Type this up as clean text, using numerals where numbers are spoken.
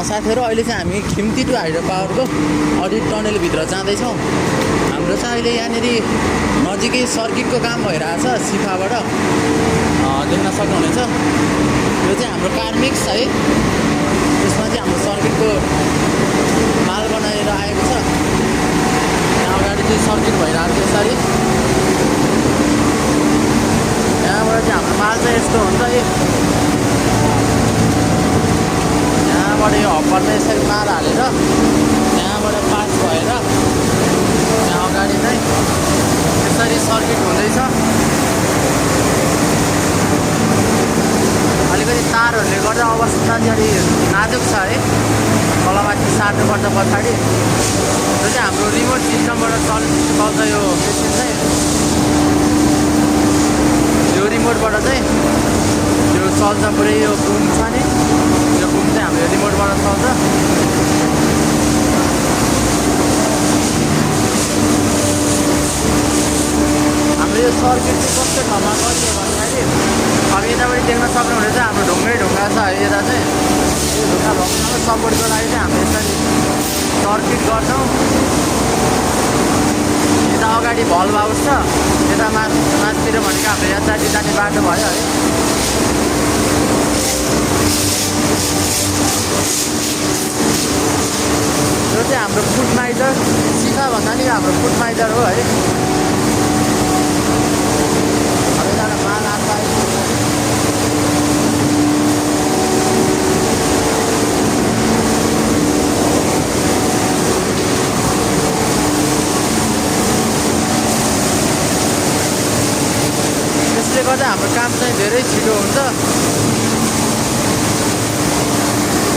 साथीहरू अहिले चाहिँ हामी खिम्ती टु हाइड्रो पावरको अडिट टनलभित्र जाँदैछौँ। हाम्रो चाहिँ अहिले यहाँनिर नजिकै सर्किटको काम भइरहेछ सिफाबाट देख्न सक्नुहुनेछ। यो चाहिँ हाम्रो कार मिक्स है, त्यसमा चाहिँ हाम्रो सर्किटको माल बनाएर आएको छ। यहाँ अगाडि चाहिँ सर्किट भइरहेको छ यसरी। यहाँबाट चाहिँ हाम्रो माल चाहिँ यस्तो हुन्छ है, यहाँबाट यो हप्परमा यसरी माल हालेर यहाँबाट पास भएर यहाँ अगाडि चाहिँ यसरी सर्किट हुँदैछ। अलिकति तारहरूले गर्दा अवस्था चाहिँ अलिक नाजुक छ है, तलमाथि सार्नुपर्छ पछाडि। यो चाहिँ हाम्रो रिमोट सिस्टमबाट चल्छ यो मेसिन चाहिँ। यो रिमोटबाट चाहिँ यो चल्छ पुरै, यो बुम छ नि, यो बुम चाहिँ हाम्रो रिमोटबाट चल्छ। हाम्रो यो सर्किट चाहिँ कस्तो ठाउँमा गरियो भन्दाखेरि अब यतापट्टि देख्न सक्नुहुनेछ हाम्रो ढुङ्गै ढुङ्गा छ है। यता चाहिँ यो ढुङ्गा भक्कसँग सपोर्टको लागि चाहिँ हामीले यसरी सर्किट गर्छौँ। यता अगाडि भल्भ हाउस छ, यता माथितिर भनेको हाम्रो यातायात जाने बाटो भयो है। यो चाहिँ हाम्रो फुट माइटर, सिफा भन्दा नि हाम्रो फुट माइटर हो है। अब यता माल आएको त्यसले गर्दा हाम्रो काम चाहिँ धेरै छिटो हुन्छ।